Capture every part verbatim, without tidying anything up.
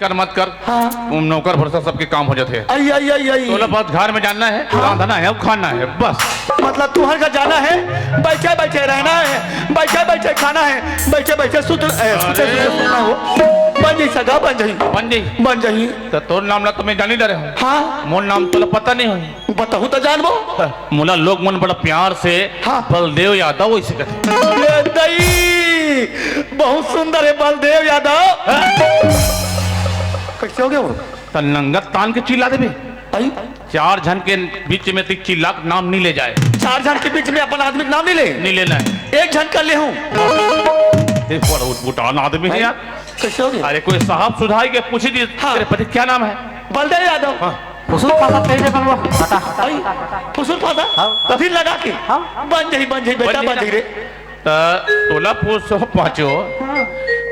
कर मत कर। हाँ। नौकर भरोसा सबके काम हो जाथे। आई, आई, आई, आई। तोला बस घर में जाना है, हाँ। रांधना है, खाना है, बस। मतलब तुंहर घर जाना है, बैठे बैठे रहना है, बैठे बैठे खाना है, बैठे बैठे सुत, ए, सुते सुते सुतना हो। बन जाही सगा, बन जाही। बन जाही। बन जाही। त तोर नाम ला तो मैं जानी डरे हूँ। हाँ। मोर नाम तोला पता नहीं हो। बताहू त जानबो। मोला लोग मन बड़ा प्यार से हाँ। बलदेव यादव वैसे कथे। ए दई, बहुत सुंदर है बलदेव यादव। हाँ। कैसे हो गया वो? त नंगत तान के चिल्ला देबे। आई? चार झन के बीच में तैं चिल्ला के नाम नहीं ले जाए। चार झन के बीच में अपन आदमी के नाम नहीं ले? नहीं लेना है। एक झन कर ले हूँ। ये बड़ा उटपुटान आदमी है यार। कैसे हो गया? अरे कोई साहब सुधाई के पूछ दिए, हाँ। तेरे पति क्या नाम है? बलदेव यादव। हाँ। फुसुर फासा तेरे बनवा, हटा। आई? फुसुर फासा? हाँ। तभी लगा के? हाँ। बन जाही, बन जाही, बेटा, बन जाही बन जाही ना। रे। त तोला पूछो पाँचो, हाँ।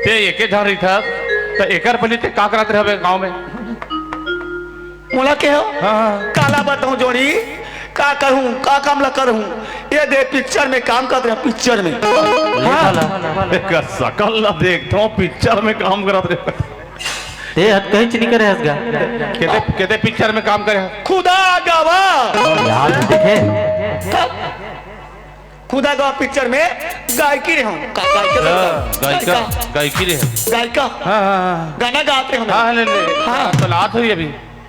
तैं एके झन रहिथस, त एकर पहली तैं का करत रहबे गाँव में? मोला के हो? हाँ, हाँ। काला बताऊं जोड़ी, का करूं, का काम ला करूं? ये दे पिक्चर में काम करत रहे, पिक्चर में। ये हाँ। साला। एकर सकल ला देखथों, पिक्चर में काम करत रहे। तैं हत कहीं नहीं करे हस गा। केते, केते पिक्चर में काम करे हस? खुदा गवाह। यार देखे। खुदा गवाह पिक्चर में गायकी रहे हूँ। का-, गायकी रहे हूँ। हाँ, गायिका, गायिका। गायकी रहे। गायिका। हाँ, हाँ, हाँ। गाना गाते हूँ। हाँ, ले, ले। हाँ। हाँ, तो लात हुई अभी।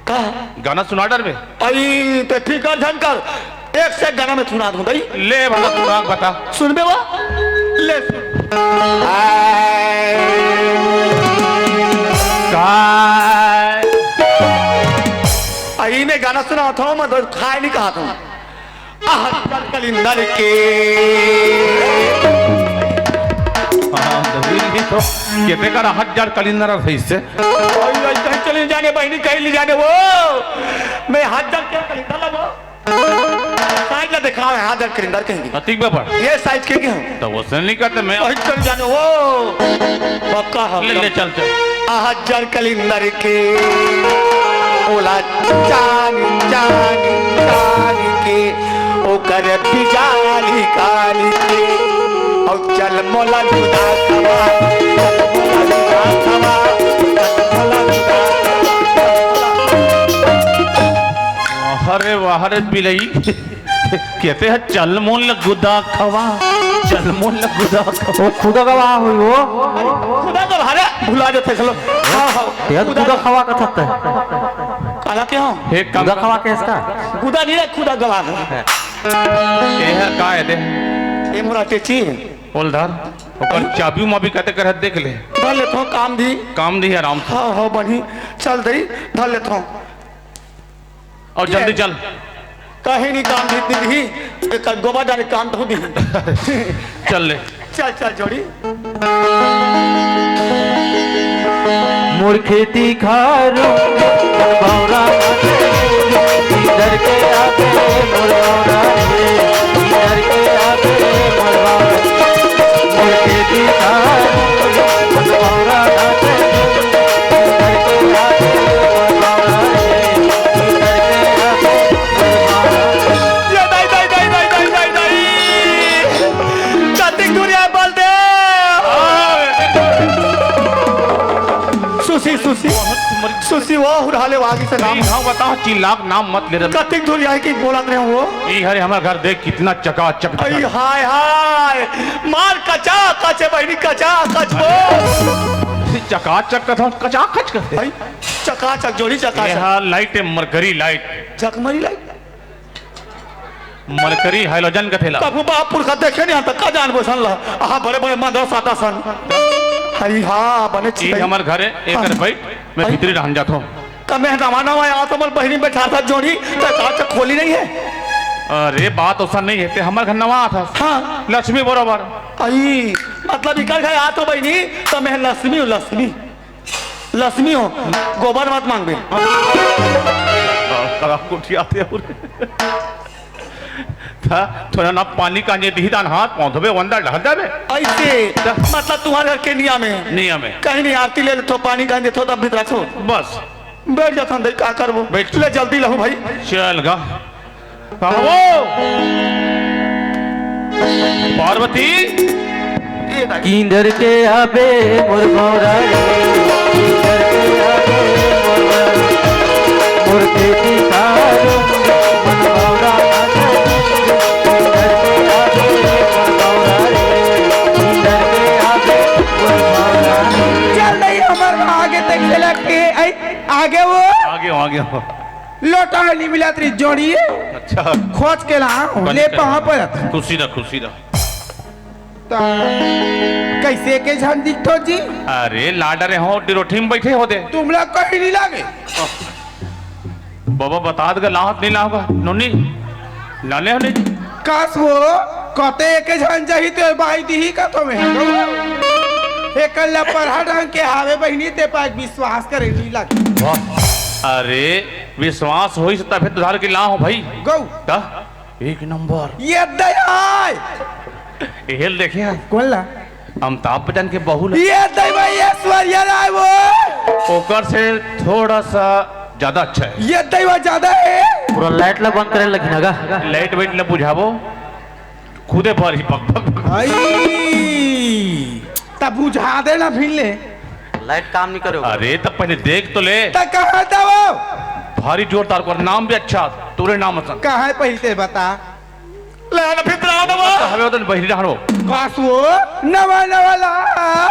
का? गाना सुना डर में। अई, ते फिकर झन कर। एक से एक गाना में सुना दूँ, दई। ले, भला सुना, बता। सुनबे वो? ले सुन। आय। काय? अई में गाना सुनावत हूँ, मैं तो खाए नहीं कहा था। अहज्जर कलिंदर के। हाँ, दही तो केते कर अहज्जर कलिंदर है इससे। ओए, ओए, कहीं चले जाने बहिनी, कहीं ले जाने वो। मैं हज्जर के कलिंदर लगो। साइज ला दिखाओ, हज्जर कलिंदर कहेंगे। अतिक बाबा। ये साइज के क्या है? तो वो से नहीं करते मैं। कहीं चले जाने वो। पक्का है। ले, ले, चल, चल। अहज्जर कलिंदर के ओला चानी, चानी, चानी के ओकर बिजाली काली के। औ चल मोला गुदा खवा, चल मोला गुदा खवा, चल मोला गुदा खवा। वाह रे, वाह रे बिलई। केते ह चल मोला गुदा खवा, चल मोला गुदा खवा। वो खुदा गवाह हुई वो। खुदा गवाह रे, भुला जाते चलो। हाँ, हाँ। यार खुदा खुदा खवा का थकता है। काला के हो? हे गुदा कम खवा के इसका? गुदा नहीं रे, खुदा गवाह है। ये है का है दे? ये मोरा टेची है। ओल धर। ओकर चाबी माबी कते करत देख ले। धर लेथों, काम दी। काम दी आराम से। हाँ, हाँ, बनी। चल दई, धर लेथों। और जल्दी चल। कहीं नहीं काम दी, दी, दी। एक गोबर डाले काम तो दी। चल ले। चल, चल, जोड़ी। मोर खेती खारू, मोर भौरा, इधर के आगे मोर भौरा रे, इधर के आगे मोर भौरा। मोर खेती खारू, मोर भौरा, इधर के आगे मोर भौरा रे, इधर के आगे मोर भौरा। ये दाई, दाई, दाई। कतिक दुरिहा बलदेव। सुसी, सुसी। सुसी, वो हुरहाले वागी से नाम। नहीं, हाँ, बताओ, चिल्ला के नाम मत ले रे। कतिक दुरिहा की बोलत रहे हो? ई हरे हमर घर देख, कितना चकाचक अई, दिखत। हाय, हाय। मार कचा, कचे बहिनी, कचा, कच बोल। चकाचक कथों, कचाकच कथे। अई, चकाचक, जोड़ी चकाचक। ये हा लाइट है, मरकरी लाइट। झकमरी लाइट। मरकरी हाइलोजन कथे ला। कभू बाप पुरखा देखे नहीं आता, का जानबो सन ला। आहा, बड़े बड़े मदर साता सन। हरी, हाँ, बने ई चिकई। हमर घर है, एकर हाँ। बैठ, मैं हाँ। भीतरी रहन जात हूँ। त मैं नवा नवा आया तो मोर बहिनी बैठा था जोड़ी, त का चक खोली नहीं है। अरे, बात ओसन नहीं है, ते हमर घर नवा आथस। हाँ। लक्ष्मी बरोबर। अई, मतलब इकर घर आथों बहिनी, त मैं लक्ष्मी हूँ, लक्ष्मी। लक्ष्मी हो, गोबर मत मांगबे। खराब कोठी आते हो रे। था, थोड़ा ना पानी कांजे दिही दान हाथ पाँव धोबे, वंदा ढल जाबे। ऐसे, त? मतलब तुम्हारे घर के नियम है? नियम है। कहीं नहीं, आरती ले लेथों, पानी कांजे थो, तब भीतर रखो। बस। बैठ जाथन दई, का करबो? बैठ। ले जल्दी लहू भाई। चल गा। बाबू! पार्वती! किंदर के आबे मोर भौरा रे, किंदर के आबे कैसे लगती है? आई, आगे वो आगे हो, आगे हो। लोटा नहीं मिला तेरी जोड़ी। अच्छा। खोज के ला, ले पाँव पर। खुशी रह, खुशी रह। तो कैसे के झन दिखथो जी? अरे, लाडा रे हो, डिरोठी में बैठे हो दे। तुमला कहीं नहीं लागे। बाबा, बता देगा, लाहत नहीं लाओगा। नोनी, लाने होने जी। कास वो, कते एक झन जाही तो बाई दीही का तो में। एकर ला परहा ढंग के हावे बहिनी, ते पाक विश्वास करे नहीं लागे। वाह। अरे, विश्वास होई से तबे तुधार के लाओ भाई। गौ। का? एक नंबर। ये दया। एहल देखे हैं। कौन ला? अमिताभ बच्चन के बहू ला। ये दैवा ऐश्वर्या राय वो। ओकर से थोड़ा सा ज्यादा अच्छा है। ये दैवा ज्यादा है। पूरा लाइट ला बंद करे लगी ना गा। लाइट वाइट न बुझाबो, खुदे पर ही पक पक। आई, तब बुझा दे ना फिर ले। लाइट काम नहीं करे। अरे, तब पहले देख तो ले। तब कहाँ था वो? भारी जोरदार, ओकर नाम भी अच्छा, तोरे नाम असन। कहाँ है पहले ते बता। ले ना फिर रहा ना वो। हवे ओदन बहिरी रहनो। कास वो, नवा नवा ला,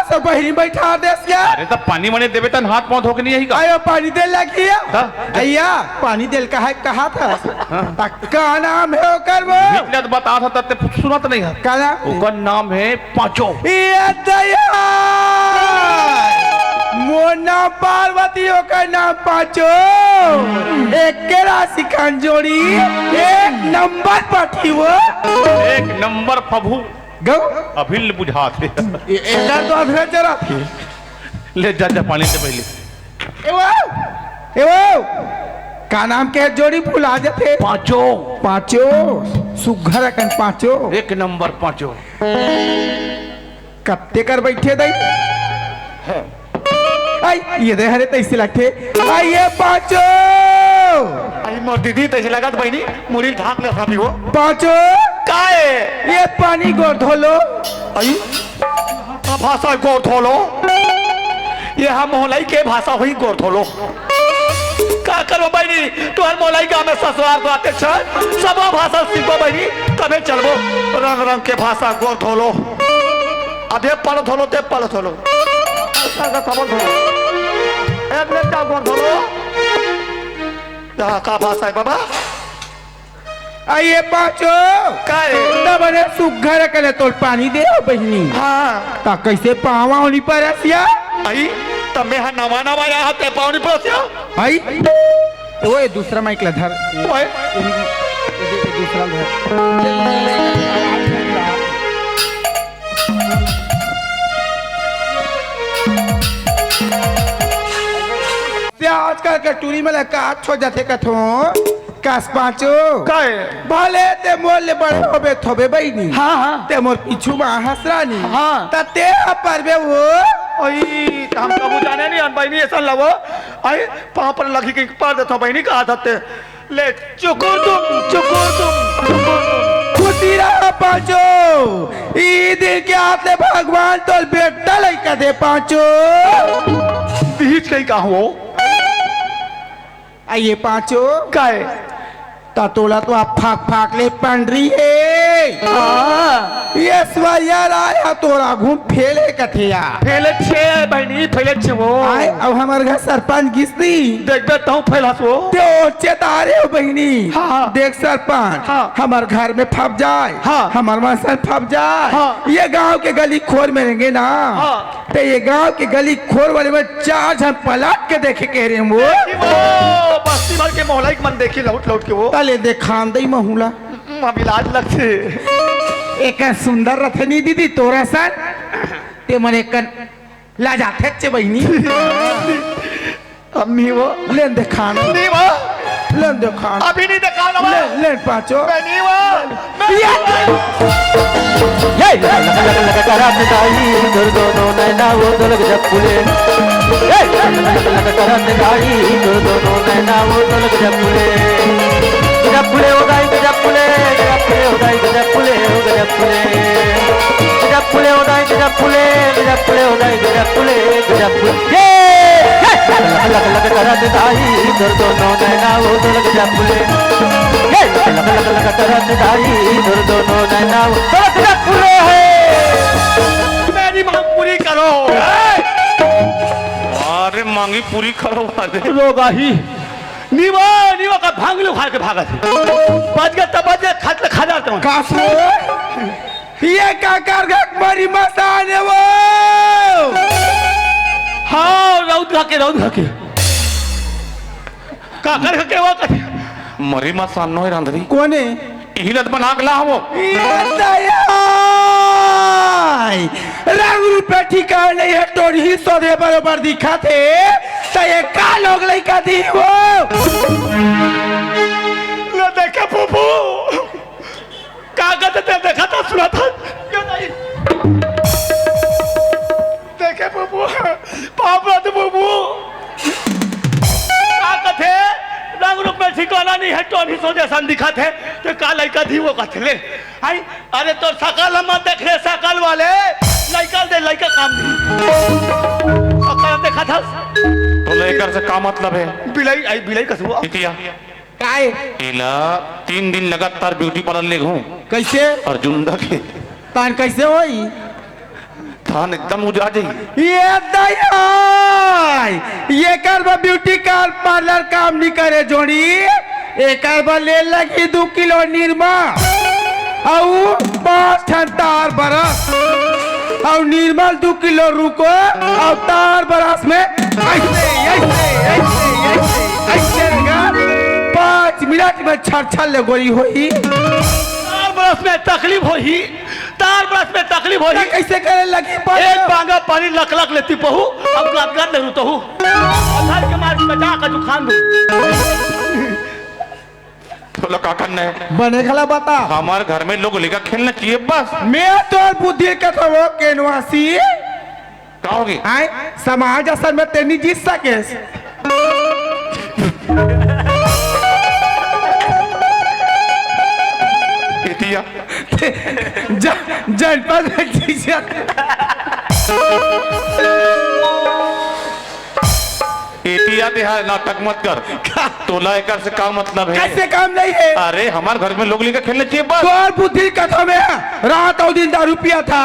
सब बहिरी बैठा देस क्या? अरे, तब पानी वानी देबे तन हाथ पाँव धो के नहीं आई का? आयो, पानी दे लगी है। हाँ। अइया, पानी देल का है, कहा था? हाँ। तक का नाम है ओकर वो? इतना तो बता था, तब ते सुनत नहीं है। का नाम? ओकर नाम है पाँचो। ये दया! मोर नाम पार्वती, ओकर नाम पाँचो। एक के राशि खान जोड़ी, एक नंबर पाठी वो। एक नंबर फभू। गौ? अभी ले बुझात हे। ए-, एकर तो अधरे जरा थे। ले जा, जा पानी दे पहले। ए वो, ए वो, का नाम के जोड़ी भुला जाथे? पाँचो। पाँचो, सुग्घर अकन पाँचो। एक नंबर पाँचो। कत्ते कर बैठे दई? आई, ये दे हरे तैसे लगथे। आई, ये पाँचो। आई, मोर दीदी तैसे लगत बहिनी, मुड़ी ढाक ले सामी वो। पाँचो। काए? ये पानी गोड़ धोलो। आई, का भाषा गोड़ धोलो? ये हम मोहलाई के भाषा हुई गोड़ धोलो। का करबो बहिनी, तुहर मोहलाई गाँव में ससुराल तो आते छ, सबो भाषा सीखबो बहिनी, तबे चलबो। रंग रंग के भाषा गोड़ धोलो। अबे पल धोलो, ते पल धोलो। का, का, का बोल धोलो? ए, अपने का गोड़ धोलो? का, का भाषा है बाबा? आइए पाँचो। का है? तब अरे सुग्घर कले तोल पानी दे हो बहिनी। हाँ। ता कैसे पावा होनी परसिया? आई, तब मैं हा नवा नवा यहाँ ते पावनी परसिया। आई? ओए, दूसरा माइक ला धर। ओए। दूसरा धर। ते आजकल के टूरी मन ला का छो जाथे कथो, कास पाँचो। काहे? भले ते मोर ले बड़े होबे थोबे बहिनी। हाँ, हाँ। ते मोर पीछू मा हंसरानी। हाँ। त ते ह परबे वो। ओई, त हम कबू जाने नहीं हन बहिनी, ऐसा लवो। आई, पाँव पर लगी के पर देथो बहिनी, कहा था ते। ले, चुकुर तुम, चुकुर तुम, चुकुर तुम। खुशी रहा पाँचो। ई दिन के आते भगवान तोर बेटा लइका दे पाँचो। बीच कहीं का हो? आइए पाँचो। काय? त तोला तो आप फाक फाक ले पंडरी हे। हाँ। ये स्वैया राय ह तोरा घूम फेले कथिया। फेले छे बहिनी, फेले छे वो। आए, अब हमर घर सरपंच गिस्ती। देखबे तहूँ फेल हस वो। ते ओ चेतारे हो बहिनी। हाँ, हाँ। देख सरपंच, हाँ। हमर घर में फप जाए, हाँ। हमर मन से फप जाए। हाँ। ये गांव के गली खोर में रहेंगे ना। हाँ। ते ये गांव के गली खोर वाले में चार झन पलट के देखे कह रहे हैं वो। देखी वो, बस्ती भर के मोहल्ला के मन देखी लौट लौट के वो। तले देखान दई महुला। हम्म, अभी लाज लगथे। एक सुंदर रथे नी दीदी तोरा सन। ते मन एक लाजाथे चे बहिनी। अम्मी वो। लेन देखान। नी वो। लेन देखान। अभी नहीं देखान ना। लेन, लेन पाँचो। मैं नी वो। मैं ये लग, लग, लग, लग, करत दाई, तोर दोनों नैना वो तो लग जब फूले। ये लग, लग, लग, लग, करत दाई, तोर दोनों नैना वो तो लग जब फूले। गजब फूले हो दाई, गजब फूले, गजब फूले हो दाई, गजब फूले, हो गजब फूले। गजब फूले हो दाई, गजब फूले, गजब फूले हो दाई, गजब फूले, गजब फूले। ये! लक, लक, लक, लक करत दाई, तोर दोनों नैना वो तो लग जा फूले। ये! लक, लक, लक, लक करत दाई, तोर दोनों नैना वो तो लग जा फूले है। मेरी मांग पूरी करो। अरे मांगी पूरी खरो वाले। रोगाही। नीवा, नीवा का भांग लो खा के भागत हे। बच गया तब बच गया, खा, खा जाते हैं। का सो? ये का कर गक मरी मसान हे वो? हाँ, रौद खा के, रौद खा के। का कर के वो कर? मरी मसान नो हे रांधरी। कोने? इही लत बना के ला वो। ये दया! रंग रूप के ठिकाना नहीं हे, टोरही सोधे बरोबर दिखत हे, त ये का लोग लइका दिही वो? ले देखे फूफू, का कहते ते देखा था, सुना था? क्यों नहीं? देखे फूफू, पाप रत फूफू। का कथे? रंग रूप में ठिकाना नहीं हे, टोरही सोधे सन दिखत हे, त का लइका दिही वो कथे ले। आई, अरे तोर सकल हम देख रहे, सकल वाले, लइका दे, लइका काम नहीं। सकल देखा था? तो लेकर से का मतलब हे? बिलाई, आई बिलाई कसुआ। इतिया। काय? एला तीन दिन लगातार ब्यूटी पार्लर ले घूम। कैसे? और जुंदा के। तान कैसे होई? थान एकदम उजा जाई। ये दया! ये कर बा ब्यूटी कार पार्लर काम नहीं करे जोड़ी। एकर बर ले लगी दू किलो निरमा अउ पाँच ठन तार बरस अउ निरमा दू किलो रुको अउ तार बरस में ऐसे, ऐसे, ऐसे, ऐसे, ऐसे रहेगा। पाँच मिनट में छर छर ले गोरी होई। तार बरस में तकलीफ होई, तार बरस में तकलीफ होई। त कैसे करे लगी पर? एक बांगा पानी लक लक लेती पहू, अब गद गद ले रुतहू। घर के मार कटा का जुखान दू। तोला का करना हे? बने घला बता। हमार घर में लोग लइका खेलना चाहिए बस। मैं तोर बुद्धि के तो वो केनवासी। का होगे? आय, समाज असन में तेनी जीत सकेस। इतिया। ज-, जनपद में जीत सकेस। एतिया तेहा नाटक मत कर। का? तोला एकर से का मतलब हे? कैसे काम नहीं हे? अरे, हमार घर में लोग लइका खेलना चाहिए बस। तोर बुद्धि कथम हे? रात अउ दिन दारू पिया था।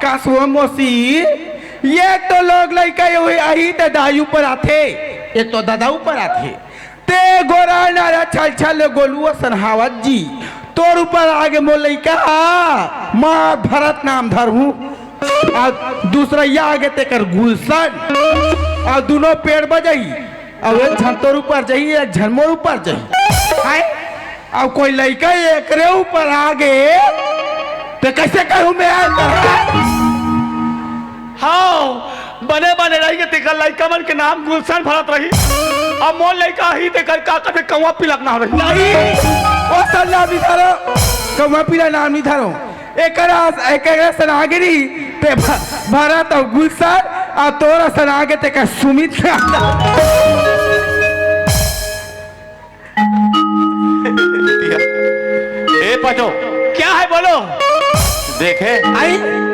का सो मौसी, ये तो लोग लइका ये हुई आही त दाई ऊपर आथे, एक तो ददा ऊपर आथे। ते गोरा नारा छल छल गोलुओ सनहावत जी, तोर ऊपर आगे मोर लइका, माँ भरत नाम धरहूँ। अउ दूसरा या आगे तेकर गुलशन, अउ दुनो पेड़ बजाई, अउ एक झन तोर ऊपर जाही, एक झन मोर ऊपर जाही। हैं? अउ कोई लइका एकरे ऊपर आगे, त कैसे कहूँ मैं आय कर? हाँ, बने बने रही के तेकर लइका मन के नाम गुलशन भरत रही। अब मोर लइका ही तेकर का कथे कौआ पिलक नाम रही। नहीं, ओ सल्ला भी धरो, कौआ पिला नाम नहीं धरो। एकरा, एकरा सनागरी, ते भ-, भरत अउ गुलशन, अउ तोरा सनागे ते का सुमित। ए पाचो। क्या है बोलो? देखे? आई?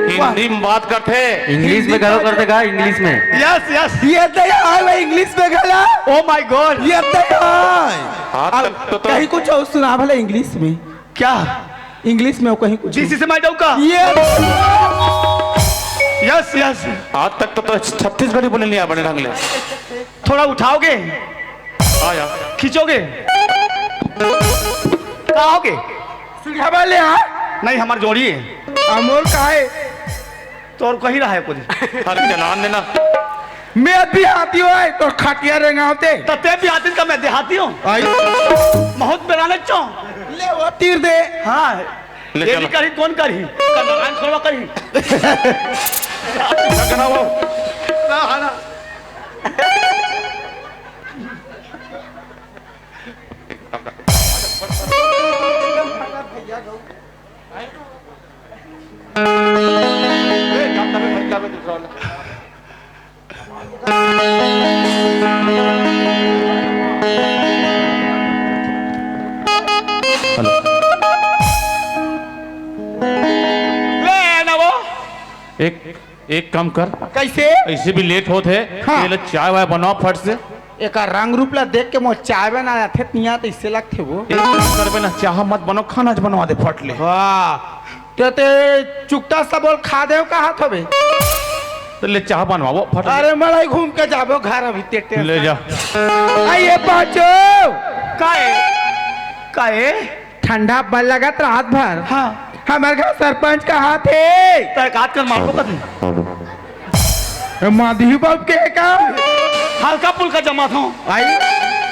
हिंदी में बात करते। इंग्लिश में करो करते का? इंग्लिश में। Yes, yes. ये तो यार, इंग्लिश में गला। Oh my God। ये तो यार। हाँ, अब तक तो, तो कहीं कुछ अउ सुना भला इंग्लिश में। क्या? इंग्लिश में कहीं कुछ। This is my daughter। ये यस, यस। आज तक तो, तो छत्तीसगढ़ी बोले नहीं आ बने ढंग ले। थोड़ा उठाओगे? हाँ यार। खींचोगे? कहा होगे? सुझावा ले आ। नहीं, हमार जोड़ी है। अमोल का है? तो और कहीं रहा है कुछ? हर चलान देना। मैं देहाती होय तो खटिया रेंगावते। त ते देहाती का मैं देहाती हूँ। आई। बहुत बेराने चो। ले वो तीर दे। हाँ। ले ये चलो। भी करी, कौन करी? का नारायण खोलवा करी। ना, ना। ले ना वो। एक, एक काम कर। कैसे? ऐसे भी लेट होत हे। हाँ। ये ले चाय वाय बनाओ फट से। एकर रंग रूप ला देख के मोर चाय बना आथे, तिया तो इससे लगथे वो। एक काम करबे ना, चाह मत बनाओ, खाना च बनवा दे फट ले। वाह, ते, ते चुकता सा बोल खा दे कहा थवे। त ले चाह बनवावो फट। अरे मड़ई घूम के जाबो घर अभी ते tension। ले जा। आइए पाँचो। काहे? काहे? ठंडा बल लगत रात भर। हाँ। हमर घर सरपंच कहाथे। तय काट कर मारबो कथी? ए, माधवी बाबू के का? हल्का फुल्का जमाथों। आई?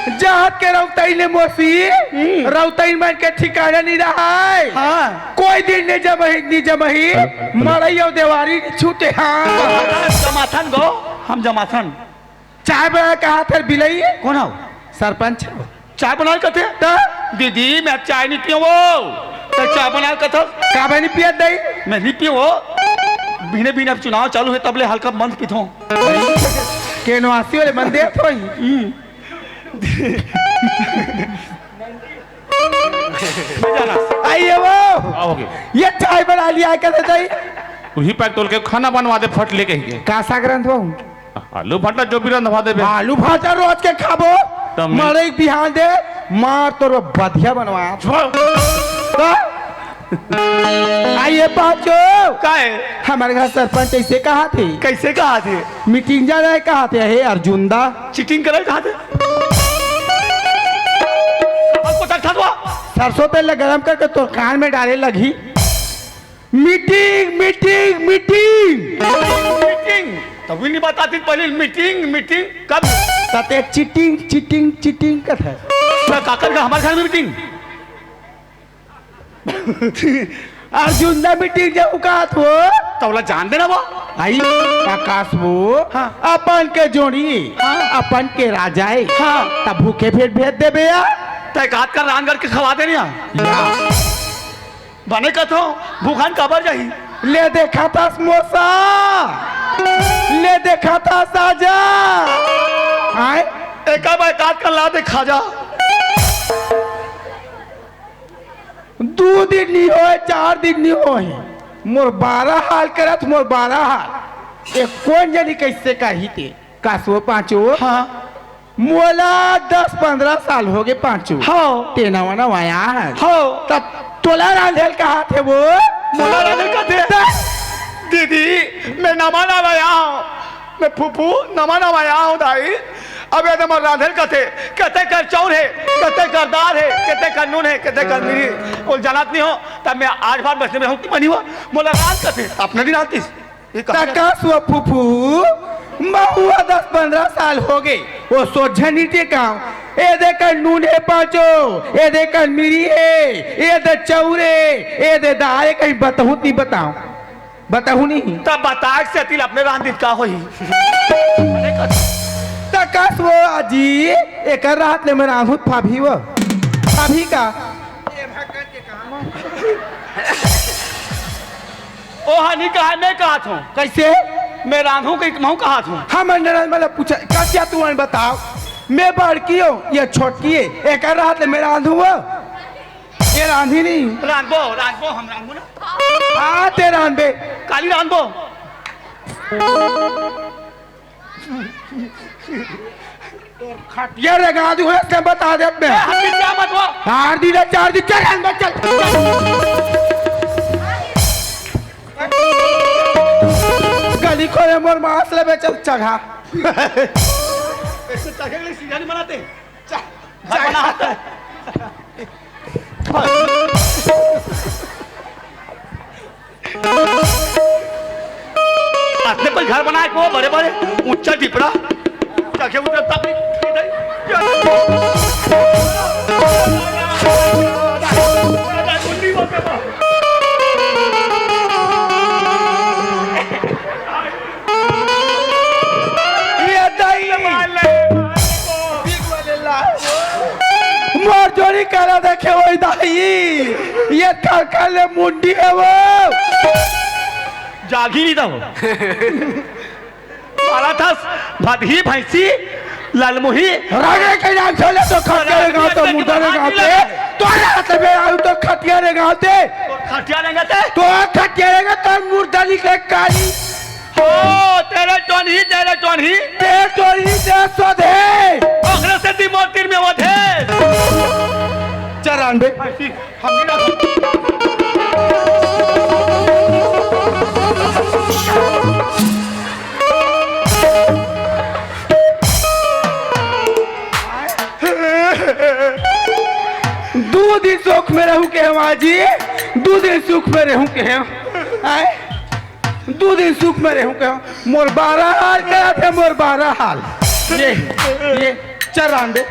जात के रौतई ले मोसी, हम्म। रौतई मन के ठिकाना नहीं रहा है। हाँ। कोई दिन नहीं जमही, नहीं जमही, मड़ई अउ देवारी नहीं छूटे। हाँ। जमाथन गो, हम जमाथन। चाय बना कहाथे बिलई? कोन हो? सरपंच हो। चाय बना कथे? त? दीदी, मैं चाय नहीं पीऊँ वो। त चाय बना कथे? का बनी पियत दई? मैं नहीं पीऊँ वो। बिने बिने अब चुनाव चालू हे, तब ले हल्का मंद पीथों। केनवासी वाले मन देत होई। हम्म। मैं जाना। आइए वो। का हो गे? ये चाय बना लिया है, कैसे दई? उही पैक तोल के खाना बनवा दे फट ले कहिके। का साग रंधवाऊं? आलू भाटा जो भी रंधवा देबे। आलू भाटा रोज के खाबो। तब मैं मड़ई के बिहान दे, मार तोर बधिया बनवा। छोड़। का? आइए पाँचो। काहे? हमर घर सरपंच ऐसे कहाथे। कैसे कहाथे? मीटिंग जाना हे कहाथे, हे अर्जुन दा। चीटिंग करे कहाथे? अब को तक था तो? सरसों तेल ला गरम करके तोर कान में डाले लगही। Meeting, meeting, meeting. मीटिंग? तभी नहीं बताती पहले मीटिंग, मीटिंग। कब? त ते चीटिंग, चीटिंग, चीटिंग कथे। मैं काकर का हमर घर में मीटिंग? अर्जुन दा मीटिंग जाहूं कहाथों। त ओला जान देना वो। आई, आकाश वो, हाँ। अपन के जोड़ी, हाँ। अपन के राजा हे। हाँ। त भूखे पेट भेज देबे या। त एक आध का रांध गढ़ के खवा देना। या। बने कथों, भूखन काबर जाही? ले दे खाथस मोसा, ले दे खाथस आजा। आय? एका बाय काट कर ला दे खाजा। दू दिन नहीं होय, चार दिन नहीं होय, मोर बारा हाल करत, मोर बारा हाल। ए कोन जनी कैसे कही ते? कासो पाँचो। हाँ। मोला दस पंद्रह साल हो गे पाँचो। हाँ। ते नवा नवा आया हे। हाँ। तब तोला रांधेल कहाथे वो? मोला रांधेल कहाथे? त- दीदी, मैं नवा नवा आया हूँ। मैं फूफू, नवा नवा आया हूँ दाई। अब ये तो मोला रांधेल कथे, कते कर चाउर हे, कते कर दाल हे, कते कर नून हे, कते कर मिरी। वो जानत नहीं हो, तब मैं आज बार बसने में हूँ कि बनी हो, मोला रांध कथे, अपने दिन आतीस। ये कहाँ तकास वो फूफू, महुआ दस पंद्रह साल हो गे, वो सोझा नहीं टेकाव। ए दे कर नून हे पाँचो, ए दे कर मिरी हे, ए दे चाउर हे, ए दे दाल हे, कहीं बताहूँ नहीं बताओ, बताहूँ नहीं। तब बताए से तिल अपने रांधित का होही? तकास वो आजी, एकर रात ले मैं रांधूत फाभी वो। फाभी का? ओ हा, नहीं कहा, मैं कहाथों। कैसे? मैं रांधूं कहीं महूं कहाथों। हम नरन वाला पूछा, का क्या तू अन बताओ? मैं बड़की हूँ, ये छोटकी हे, एकर रात ले मैं रांधूं वो। ये रांधी नहीं। रांधबो, रांधबो, हम रांधबो ना। आ, ते रांधबे। काली रांधबो। तोर खटिया रेंगा दूं, इसने बता देत मैं। ए, हल्दी क्या मत वो? हार दी रे, चार दी, चल, अंदर चल। गली खोले मोर मांस लेबे, चल, चढ़ा। ऐसे चढ़े के लिए सीढ़िया नहीं बनाते। चढ़, घर बना। अतने कोई घर बनाए को बड़े बड़े ऊंचा टिपरा। क्या क्या उधर तब नहीं। ये दई। मोर जोड़ी करा देखे वही दाई। ये खरखर ले मुंडी हे वो। जागी नहीं था वो। मारा था भदही भैंसी ललमुही। रागे के नाम से ले तो खटिया रे गाँव तो मुर्दा रे गाँव ते। तो रात में आऊ तो खटिया रे गाँव ते। खटिया रे गाँव ते। तो खटिया रे गाँव तो मुर्दा निकले काली। ओ, तेरे टोनही, तेरे टोनही। तेरे टोनही से सोधे। ओकरे से ती मोर तीर में ओधे। चल, रांधे। हम नहीं रख- दू दिन सुख में रहूं के हंव आजी, दू दिन सुख में रहूं के हंव। आय? दू दिन सुख में रहूं के हंव। मोर बारा हाल करत हे, मोर बारा हाल। ये, ये, चल रांधे।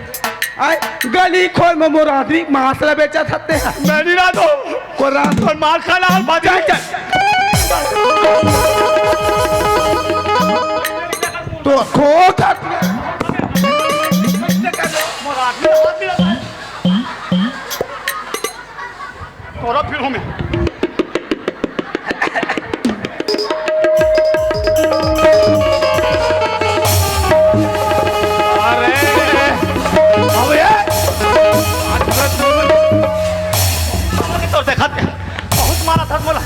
आय, गली खोर में मोर आदमी मांस ला बेचत हते। मैं नहीं रांधो। कोन रांधो? और मार खा ला, और बात चल, चल। तो खोट हट। तोरा फिर हूँ मैं। अरे, अब ये। तोर देखत, बहुत मारा था मोला।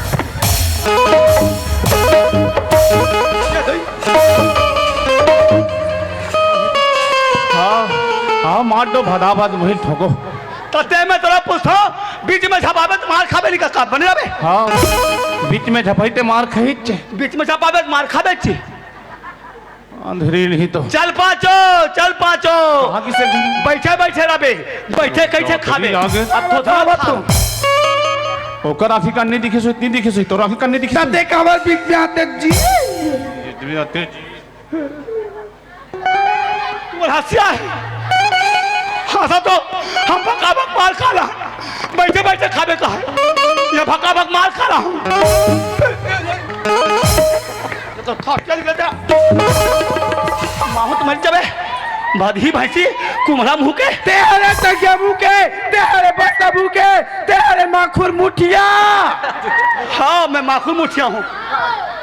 हाँ, हाँ, मार दो, भदाभद मुहिल ठोको। त ते मैं तोला पूछथंव, बीच में झपाबे त मार खाबे नहीं का, का बने रहे? हाँ, बीच में झपाही ते मार खाही चे। बीच में झपाबे त मार खाबे चे। अंधरी नहीं तो। चल पांचो, चल पांचो। कहाँ किसे घर? बैठे बैठे रहे, बैठे कैसे नौकरी खाबे? लागे। अब तो था बात तो। ओकर आँखी कान नहीं दिखे सो, इतनी दिखे सो, तोर आँखी कान नहीं दिखे सो। तब देख हमारे बीच में आते जी। बीच में आते जी। तोर हंसिया है। हंसा तो हम भकाभक मार खा ला। बैठे बैठे खाबे का है। ये भकाभक मार खा ला हम। तो खा, चल गया। माहूत मर जाबे। भदही भैंसी, कुम्हला मुंह के। ते हरे तकिया मुंह के, ते हरे बस्ता मुंह के, ते हरे माखुर मुठिया। हाँ, मैं माखुर मुठिया हूँ।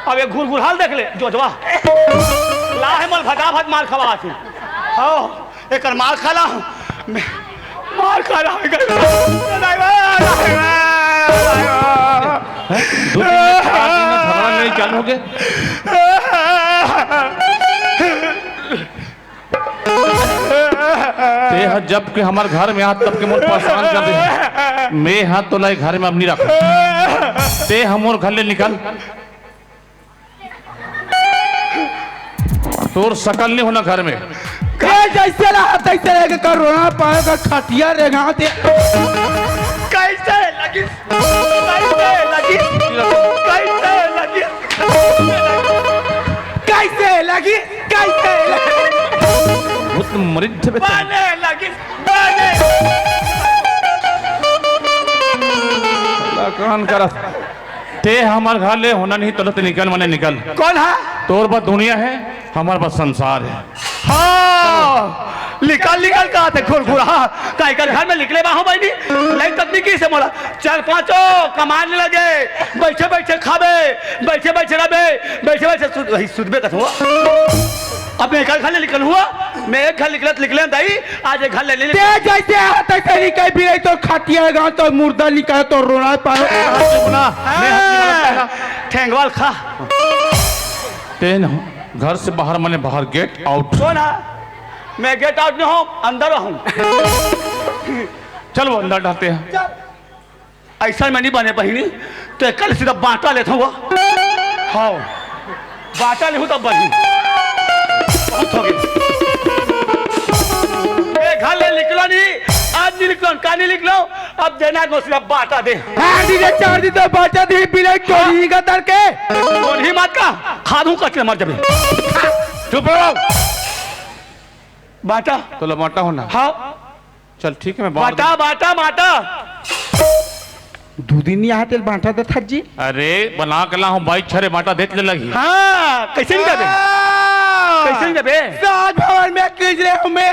अब एक घुरघुरहा ल देख ले, जोजवा। ला हे मोला भदाभद मार खवा आथे। हाँ, एकर मार खा ला। मैं मार खा ला। हैं? दो तीन दिन, चार दिन में झगड़ा नहीं चालू हो गया। ते ह जब के हमर घर में आ, तब के मोर परेशान कर दे। मैं हा तोला ए घर में अब नहीं रखूं। ते ह मोर घर ले निकल। तोर सकल नहीं होना घर में। ए, जैसे रहा तैसे रहेगा, कर रोना पाएगा, खटिया रहेगा ते। कैसे लगी? कैसे लगी? कैसे लगी? कैसे लगी? कैसे लगी? भूत मरिच बे। बने लगी, बने। कान करस। ते हमर घर ले होना नहीं, तोला ते निकल, मने निकल। कौन है? तोर बस दुनिया है, हमर बस संसार है। हाँ, निकल, निकल कहा थे घुरघुरहा। का एकर घर में निकले बाहो बहिनी? लई तकनीकी से मोला। चल पांचो, कमाने लगे। बैठे बैठे खाबे, बैठे बैठे रहबे, बैठे बैठे सुत, वही सुतबे कथो। अब मैं एकर घर ले निकल हुआ, मैं एक घर निकलत निकले दाई, आज एक घर ले ले। ते जैसे हाथ ऐसे निकल भी रही तो खटिया गांव तो मुर्दा निकाल तो रोना पाओ। चुप ना, मैं हाथ निकाल पहला। ठेंगवाल खा। ते न घर से बाहर, मने बाहर, गेट आउट। कौन है? मैं गेट आउट नहीं हूँ, अंदर हूँ। चल वो अंदर डालते हैं। ऐसा मैं नहीं बने बहिनी, तो कल सीधा बांटा लेता हूँ। हाँ, बांटा लेहूँ तब बनी। बहुत हो गई। ए, घर ले निकलो नहीं, आज नहीं निकलो, का नहीं निकलो, अब देना को सीधा बांटा दे। हाँ, दीदी, चार दिन तो बांटा दे, बिलाई हाँ। चोरी का तर के। चोरी मत का, खा दूँ कचरे मर जबे। चुप रहो। बांटा। तो लमाटा होना। हाँ। चल ठीक है, मैं बांट बांटा, दूँ। बांटा, बांटा। दू दिन नहीं आते, बांटा दे था जी। अरे, बना के ला हूँ, बाइक छरे बांटा देत ले लगी। हाँ, कैसे नहीं देबे? हाँ। कैसे नहीं देबे? राजभवन में कीच रहे हूँ मैं।